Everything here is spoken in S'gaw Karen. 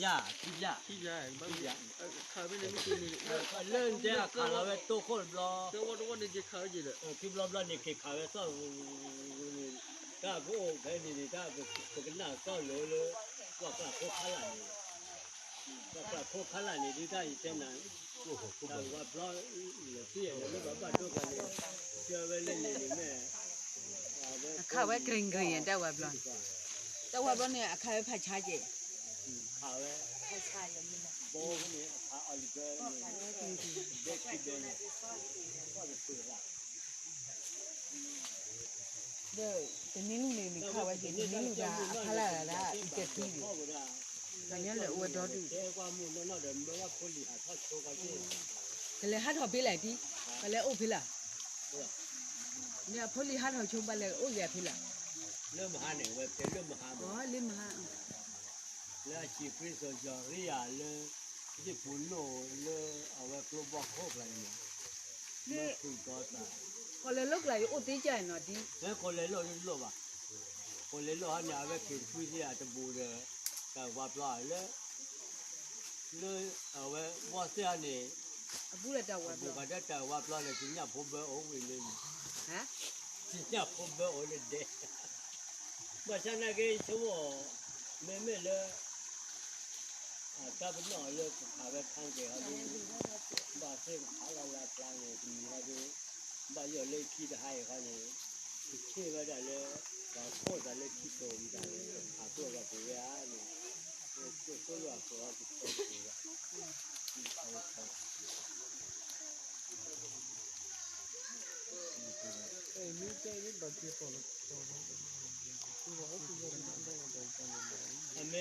ယၤ ခံဘျၣ်, လၢနတဲအခးလီၤဝဲတိၢ်ခိၣ်တဘျီ, ခံဘျီဘျီန့ၣ်က့ၤခးဝဲက့ၤဒီး, တၢ်ကအိၣ်ဖဲန့ၣ်န့ၣ် တၢ်ပကနၣ်ကီၢ်လိၤလၢ ပှၤကျးခိၣ်ခါလာ်န့ၣ်, ပှၤကျးခိၣ်ခါလာ်န့ၣ် ဒ်တၢ်ယတဲနၤ, တၢ်ဝါဖျီ လၢသ့ၣ်လၢဘၣ်ဘၣ်ဒိၣ်ကၤန့ၣ်, ကၢဝဲလၢန့ၣ်န့ၣ်မ့ၢ် အခးဝဲကရံၤကရံၤ တၢ်ဝါဘျီ, တၢ်ဝါဘျီန့ၣ် အခးဝဲဖးဆါက့ၤ, အခးဝဲ, ဘိန့ၣ်အခးအီၤလံကၢန့ၣ်, ဘဲခံဘဲန့ၣ်, ဒီးတနံၤလူၢ်န့ၣ် နခးဝဲက့ၤ တနံၤလူၢ်ဒၣ် အခါလၢဒၣ် အံၤကဲခံန့ၣ်, ပှၤညါလၢအိၣ်ဝဲဒီဒူၣ်, ကလဲၤဟးထီၣ်ဖဲလဲၣ်တံၢ်, ပလဲၤအိၣ်ဖဲလဲၣ်, န့ၣ်အဖိလံၤဟးထီၣ်ဆိ ဘၣ်လဲၤအိၣ်ယၤဖဲလဲၣ်, လၢမဟါန့ၣ် ဝဲဖဲလၢမဟါ, လၢမဟါ, လၢအစံးပြ့စီၤယီၤရံယၤလၢ ဒ့ၣ်ပူၤနိၣ်လၢအဝဲကျိဘီၣ်ခိၣ်ကျါန့ၣ်, မ့ၢ်ဃုာ်ကီသး, ကီၢ်လဲၤလိာ်ကျါအံၤအိၣ်သ့ကၢ်နီၤတံၢ်, မ့ၢ်ကီၢ်လဲၤလိာ်တလိၣ်ဘၣ်, ကီၢ်လဲၤလိာ်ဟီန့ၣ် အဝဲက့ၤတဖုသ့ၣ်အတဘူးဒီး တၢ်ဝါပျီလၢ လၢအဝဲဝီၢ်သ့ၣ်ဟီန့ၣ်, အဘူးကဒီးတၢ်ဝါပျီဒီး ကညၣ်ဖိဘၢအိၣ်ဝံၤလၢန့ၣ်, ကညၣ်ဖိဘၢအိၣ်လၢဒဲ ဘၣ်ဆၣ်နာ်က့ဆိကမိၣ်, မ့မ့ၢ်လၢ တၢ်ပနီၣ်လၢကခးဝဲခါက့ၤဟီဒု, ဘၣ်သ့ၣ်ကခးလီၤလၢအကျါန့ၣ် တမံၤဟီဒု, ဘၣ်ယိၣ်လၢခံတဟါအံၤခီန့ၣ်, ကဆ့ၣ်ဝဲဒၣ်လၢ ပှၤခိၣ်သးလၢခံတိၤမတၤလၢ ခးကျိၣ်ပှၤပဝဲဧါန့ၣ်, ကကျိၣ်အကျိၤအီၤကဆ့ၣ်ဝဲ အမ့ၢ်